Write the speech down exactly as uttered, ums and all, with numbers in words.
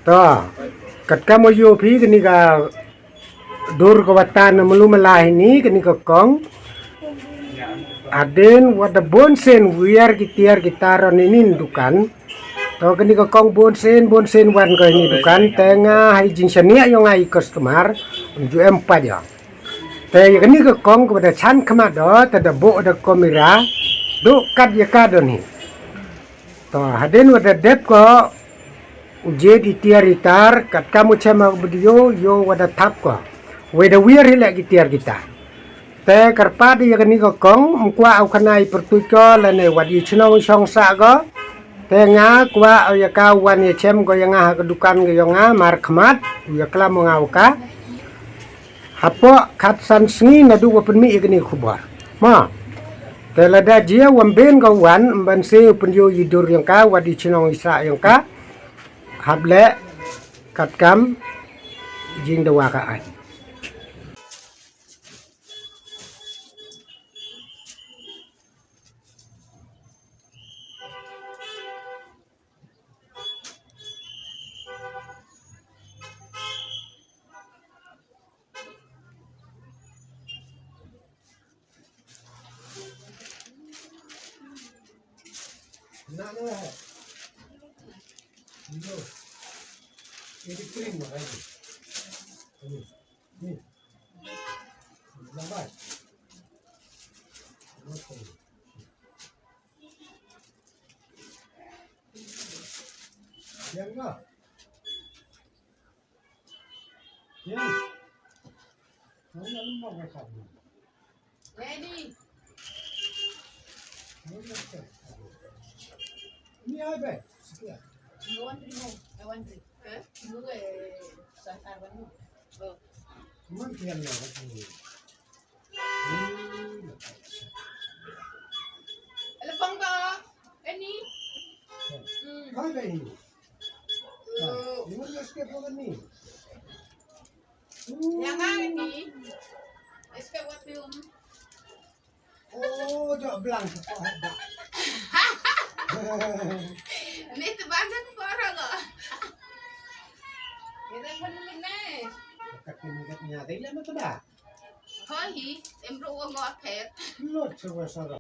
To, katkam u ïoh phi kani ka dur ka watan na malu mala hini kani ka kong. Hadien wada bun sien wiar ki tiar ki tar ïa kani dukan. To kani ka kong bun sien bun sien wan ka hini dukan te nga ha i jingshaniah ïong nga i customer. Ju em pat ïa. Te ïa kani ka kong ka wada chan khmat do te da buh da kamera. Duk kat ïa ka don hi. To hadien wada dep ko u jied i tiar i tar katkam u chem ha ka video ïoh wada thap ko. Wei da wiar hi leh ki tiar ki tar. Te kyrpad ïa kani ka kong ym kwah u khana i pyrtuit ko lane wat i chnong shong sah ko. Te nga kwah ïa ka wan ïa chem ko ïa nga ha ka dukan ko ïa nga mar khmat u ïa klam u nga u ka. Hapoh khatsan sngi naduh wa pynmih ïa kani ka khubor. Ma. Te lada jia wam ben ka wan ban se u pynïoh i dur ïong ka wat i chnong i sah ïong ka. Hap leh katkam jingdawa ka aiñ. Ready. Ni ai be. Sekian. I want to know. I want to. Huh? Nunggu eh. Sa arban mo. Oh. Cuman kian na. Telepon ko. Ini. Hmm. Kau dah ini. Nah, ini dia sikit apa ni? Yang mana ni? Sikit apa film? Oh, jok belang sekolah dah. Ni tu bangun korang kok. Kita pun ni. Dekat ni dekat ni ada yang mana tu dah? Hoi hi, em ruh wa ngok phet. Lut sewa sara.